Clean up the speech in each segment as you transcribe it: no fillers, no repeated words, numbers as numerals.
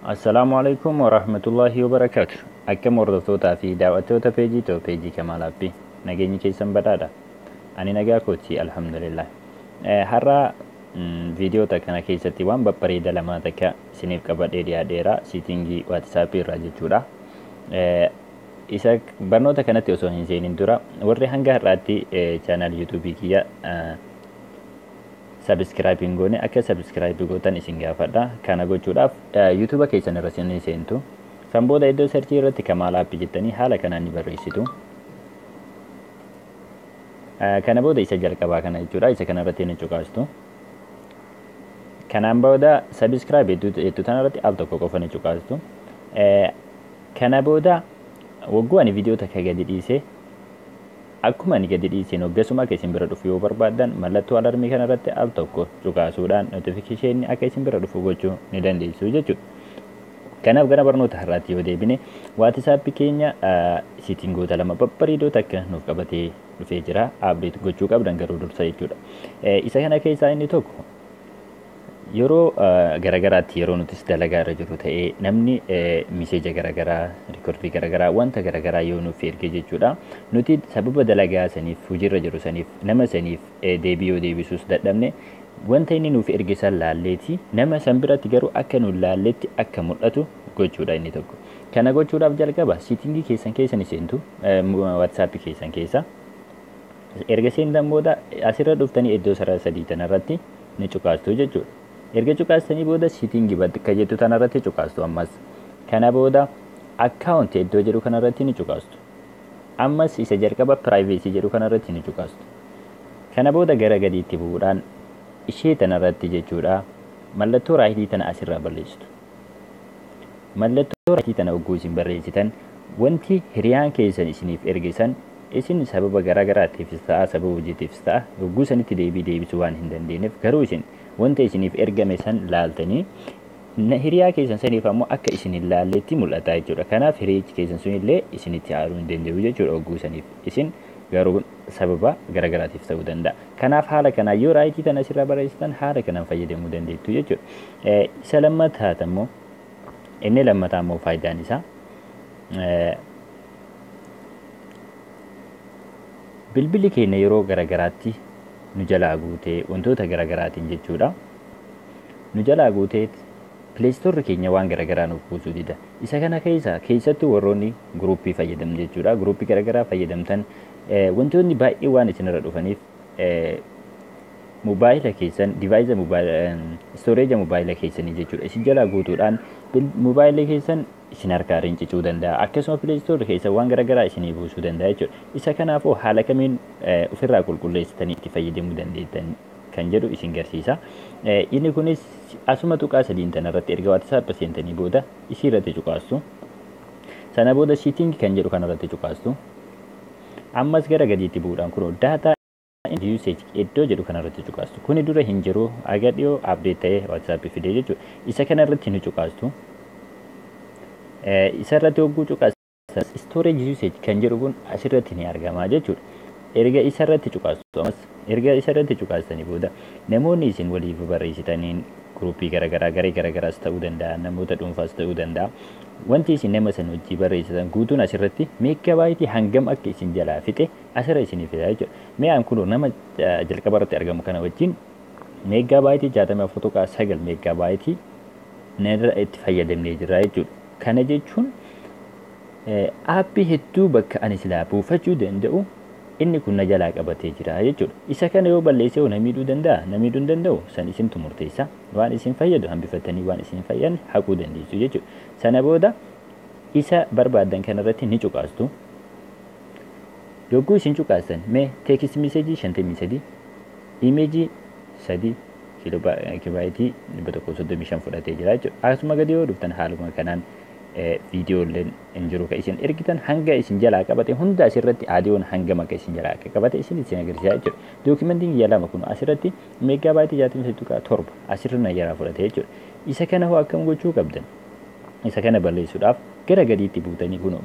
Assalaamu alaikum warahmatullaahi wabarakaatu. Akkam hordoftootaa fi daawwattoota peejii too peejii Kamaal Aappii, nageenyi keessan badhaadha. Ani nagaa kooti, alhamdulillah. Har'a viidiyoota kana keessatti waan babbareeda lamaa takka isiniif qabadhee dhiyaadheera, setting WhatsAppii irraa jechuudha. Isa barnoota kanatti osoo hin seenin dura, warri hanga har'aatti channel YouTubeii kiyya subscribe hin goone akka subscribe gootan isin gaafadha. Kana gochuudhaaf YouTubea keessan irra isin seentu. San booda iddoo searchii irratti Kamaal Aappii jettanii haala kanaan ni barreessitu. Kana booda isa jalqabaa kana jechuudha. Isa kana irratti ni cuqaastu. Kanaan booda subscribe jettu tanarratti al tokko qofa ni cuqaastu. Kana booda wagguu ani viidiyoo takka gadi dhiise, akkuma ani gadi dhiiseen hoggasuma akka isin bira dhufu yoo barbaaddan, mallattoo alarmii kanarratti al tokko cuqaasuudhaan notificationii akka isin bira dhufu gochuu ni dandeessu jechuudha. Kanaaf gara barnoota har'aatti yoo deebine, WhatsAppii keenya settingoota lama babbareedoo takka nuuf qabatee dhufee jira. Update gochuu qabdan garuu dursa jechuudha. Isa kana keessaa inni tokko, yeroo garagaraatti yeroo nutis dalagaa irra jiru ta'ee namni messagea garagaraa, recordii garagaraa, wanta garagaraa yoo nuuf erge jechuudha. Nuti sababa dalagaa saniif, hojiirra jiru saniif, nama saniif deebii yoo deebisuus dadhabne, wanta inni nuuf erge san laalleeti nama san biratti garuu akka nu laalletti akka mul'atu gochuudha inni tokko. Kana gochuudhaaf jalqaba settingii keessan keessa ni seentu, WhatsAppii keessan keessa. Erga seentan booda asirra dhuftanii iddoo sarara sadii tanarratti ni cuqaastu jechuudha. Erga cuqaastanii booda settingii bakka jettu tanarratti cuqaastu ammas. Kana booda account iddoo jedhu kanarratti ni cuqaastu. Ammas isa jalqaba privacy jedhu kanarratti ni cuqaastu. Kana booda gara gadiitti bu'uudhaan ishee tanarratti jechuudha, mallattoo rightii tana asirraa balleessitu. Mallattoo rightii tana hogguu isin barreessitan, wanti hiriyaan keessan isiniif ergisan, isin sababa garaa garaatiifis ta'a, sababa hojiitiifis ta'a, hogguu sanitti deebii deebisuu waan hin dandeenyeef, garuu isin wanta isiniif ergame san laaltanii hiriyaa keessan saniif ammoo akka isin hin laalletti mul'ata jechuudha. Kanaaf hiriyichi keessan sunillee isinitti aaruu hin danda'u jechuudha hogguu saniif. Isin garuu sababa garagaraatiif ta'uu danda'a. Kanaaf haala kanaan yoo rightii tana asirraa barreessitan, haala kanaan fayyadamuu dandeettu jechuudha. Isa lammataa immoo, inni lammataa immoo faayidaan isaa, bilbilli keenya yeroo garagaraatti nu jalaa guutee, wantoota garagaraatiin jechuudha. Nu jalaa guutee Play Storerri keenya waan garagaraa nuuf buusuu dida. Isa kana keessa keessattuu warroonni groupii fayyadamnu jechuudha. Groupii garagaraa fayyadamtan, wantoonni baay'ee waan isinirra dhufaniif, mobaayila keessan devicea mobaayila, storagea mobaayila keessanii jechuudha. Isin jalaa guutuudhaan mobaayila keessan isin harkaa rincicuu danda'a. Akkasuma Play Storerri keessa waan garagaraa isinii buusuu danda'a jechuudha. Isa kanaafuu haala kamiin ofirraa qulqulleessitanii itti fayyadamuu dandeettan kan jedhu isin garsiisa. Inni kunis asuma tuqaa sadiin tanarratti erga WhatsApp seentanii booda isii irratti cuqaastu. Sana booda setting kan jedhu kanarratti cuqaastu. Ammas gara gadiitti bu'uudhaan kunoo data usage iddoo jedhu kanarratti cuqaastu. Kuni dura hin jiru, aga dhiyoo update ta'ee WhatsApp fidee jechuudha. Isa kanarratti ni cuqaastu. Isa irratti hogguu cuqaastan, storage usage kan jedhu kun asirratti ni argama jechuudha. Erga isa irratti cuqaastu, ammas erga isa irratti cuqaastanii booda, namoonni isin waliif barreessitaniin groupii garaagaraa, garee garaagaraas ta'uu danda'a, namoota dhuunfaas ta'uu danda'a. Wanti isin nama san hojii barreessitan guutuun asirratti megabyteii hangam akka isin jalaa fixe asirra isinii fida jechuudha. Mi'aan kun nama jalqaba irratti argamu kana wajjin megabyteii 64.9 megabyteii narra itti fayyadamnee jirra jechuudha. Kana jechuun appii hedduu bakka ani silaa buufachuu danda'u inni kun na jalaa qabatee jira jechuudha. Isa kana yoo balleessee na miidhuu danda'a? Na miidhuu hin danda'u. San isintu murteessa. Waan isin fayyadu hambifatanii waan isin fayyadne haquu dandeessu jechuudha. Sana booda isa barbaaddan kanarratti ni cuqaastu. Yogguu isin cuqaastan, mee text messageii 53, imageii 3 kilobyteii 135 fudhatee jira jechuudha. Akkasuma gadi yoo dhuftan, haaluma kanaan viidiyooleen hin jiru kan isin ergitan hanga isin jalaa qabate hunda asirratti, audioon hangam akka isin jalaa akka qabate isin agarsiisa jechuudha. Documentiin kiyya lama kun asirratti megabyteii 63.7 asirra na jalaa fudhate jechuudha. Isa kana hoo akkam gochuu qabdan? Isa kana balleessuudhaaf gara gadiitti buutanii kun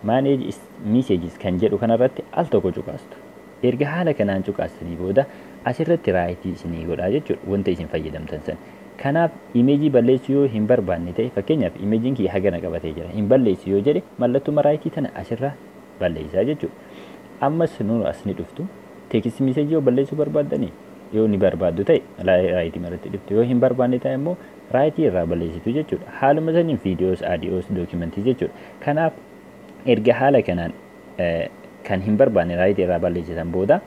manage messages kan jedhu kanarratti al tokko cuqaastu. Erga haala kanaan cuqaastanii booda asirratti rightii isinii godhaa jechuudha wanta isin fayyadamtan san. Kanaaf imeejii balleessuu yoo hin barbaanne ta'e, fakkeenyaaf imeejiin kiyya hagana qabatee jira, hin balleessu yoo jedhe, mallattoo right tana asirraa balleessaa jechuudha. Ammas nuun as ni dhuftu. Text message yoo balleessuu barbaaddanii, yoo ni barbaaddu ta'e, right irratti dhuftu. Yoo hin barbaanne ta'e immoo right irraa balleessitu jechuudha. Haaluma saniin viidiyoos, audios, dookimentii jechuudha. Kanaaf erga haala kanaan kan hin barbaanne right irraa balleessitan booda,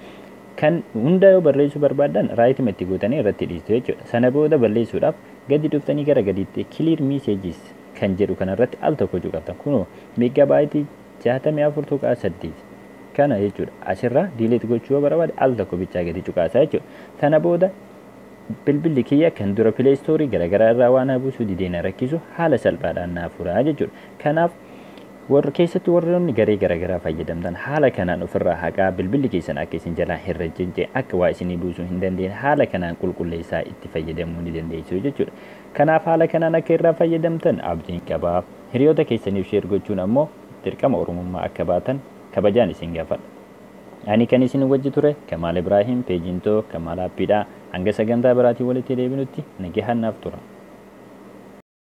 kan hunda yoo barreessuu barbaaddan right itti gootanii irratti dhiistu jechuudha. Sana booda balleessuudhaaf gadi dhuftanii gara gadiitti clear messages kan jedhu kanarratti al tokko cuqaftan. Kunoo meeggabaayitii 64.8 kana jechuudha. Asirraa delete gochuu yoo barbaade al tokko bichaa gadi cuqaasaa jechuudha. Sana booda bilbilli kiyya kan dura Play Store garaagaraa irraa waan buusuu didee na rakkisu haala salphaadhaan naaf furaa jechuudha. Kanaaf warra keessatti warroonni garee garaagaraa fayyadamtan haala kanaan ofirraa haqaa, bilbilli keessan akka isin jalaa hin rajjinje, akka waa isinii buusuu hin dandeenye haala kanaan qulqulleessaa itti fayyadamuu ni dandeessu jechuudha. Kanaaf haala kanaan akka irraa fayyadamtan abdiin qabaa. Hiriyoota keessaniif share gochuun ammoo dirqama Oromummaa akka baatan kabajaan isin gaafadha. Ani kan isin wajji ture Kamaal Ibraahim, peejintoo Kamaal Appiidhaa. Hanga sagantaa biraatiin walitti deebinutti nagahaan naaf tura.